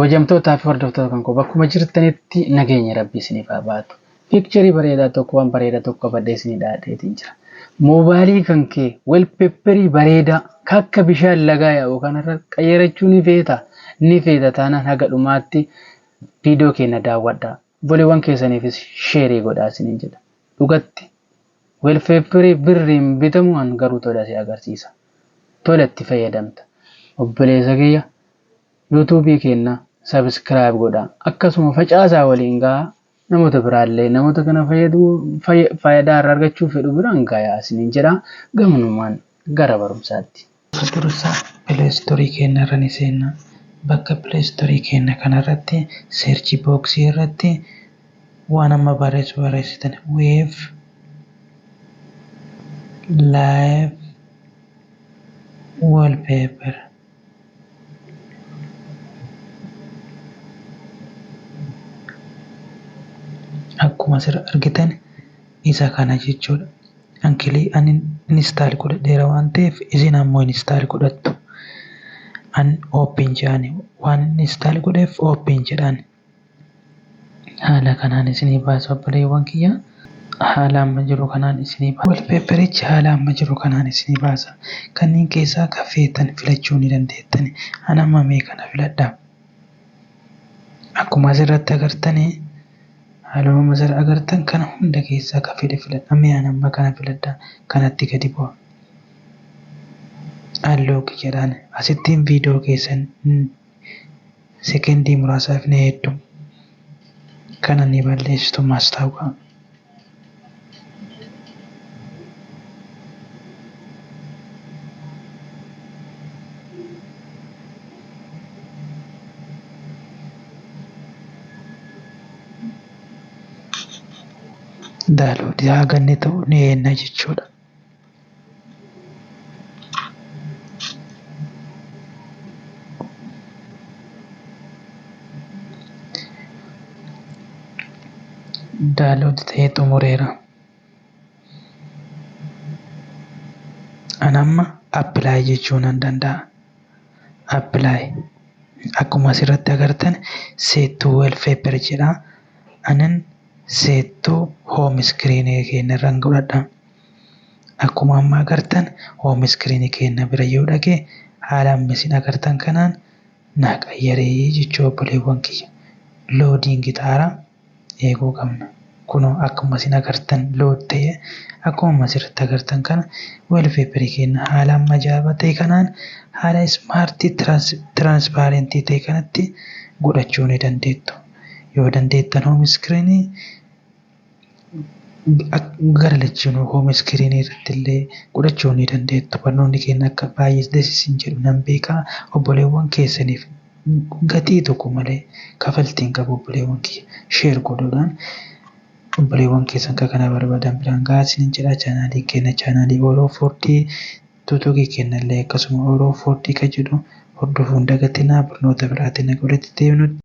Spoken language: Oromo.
Kabajamtootaa fi hordoftoota kan koo bakkuma jirtanitti nageenya Rabbii isiniif haa baatu. Picture bareedaa tokko, waan bareedaa tokko qabadhee isinii dhaadheetiin jira. Moobaayilii kan kee wallpaperii bareedaa akka bishaan lagaa yaa'u kanarra qayyarachuu ni feeta. Ni feeta taanaan haga dhumaatti viidiyoo keenya daawwadhaa. Obboleewwan keessaniifis share godhaa isiniin jedha. Dhugatti wallpaperii birriin bitamu an garuu tola si agarsiisa. Tola itti fayyadamta. Obboleessa kiyya, YouTubeii keenya subscribe godhaa. Akkasuma facaasaa waliin gahaa, namoota biraallee namoota kana fayyadu, faayidaa irraa argachuu fedhu biraan gahaa isiniin jedha. Gamnumaan gara barumsaatti. Dursa Play Storeii keenya irra ni seenna. Bakka Play Storeii keenya kanarratti search boxii irratti waan amma barreessu barreessitan, Wave Live Wallpaper. Akkuma asirra argitan isa kana jechuudha. Ankilii ani install godhadheera waan ta'eef, isin ammoo install godhattu. An open jedhani, waan install godheef open jedhaan. Haala kanaan isinii baasa, obboleewwan kiyya. Haala amma jiru kanaan isinii baasa. Wallpaperichi haala amma jiru kanaan isinii baasa. Kanneen keessaa kan feetan filachuu ni dandeettani. An amma mee kana filadha. Akkuma asirratti agartanii, haaluma asirra agartan kana hunda keessaa kan fedhe filadha. Mee an amma kana filadha. Kanatti gadi bu'a. Unlock jedhaan. Asittiin viidiyoo keessan sekendii muraasaaf ni hedduu. Kana ni balleessitu mastaawqaa. Downloadii haga inni ta'u ni eenna jechuudha. Download ta'ee xumureera. An amma apply jechuu nan danda'a. Apply, akkuma asirratti agartan set to wallpaper jedha. Anin set to home screen keenya irraan godhadha. Akkuma amma agartan home screen keenya bira yoo dhaqe, haala amma isin agartan kanaan naa qayyaree jechuu, obboleewwan kiyya. Loading xaara eeguu qabna. Kunoo akkuma isin agartan load ta'ee, akkuma asirratti agartan kana wallpaperii keenya haala amma ajaa'ibaa ta'e kanaan, haala smartii transparentii ta'e kanatti godhachuu ni dandeettu. Yoo dandeettan home screenii gara lachuunuu home screenii irratti illee godhachuu ni dandeettu. Barnoonni keenya akka baay'ee isin jedhu nan beekaa. Obboleewwan keessaniif gatii tokko malee, kafaltii hin qabu, obboleewwan kiyya, share godhuudhaan obboleewwan keessan kan kana barbaadan biraan gahaa isiniin jedha. Channelii keenya channelii Oroo Foordii, TikTokii keenya illee akkasuma Oroo Foordii kan jedhu hordofuun dagatinaa. Barnoota biraatiin akka walitti deebinutti.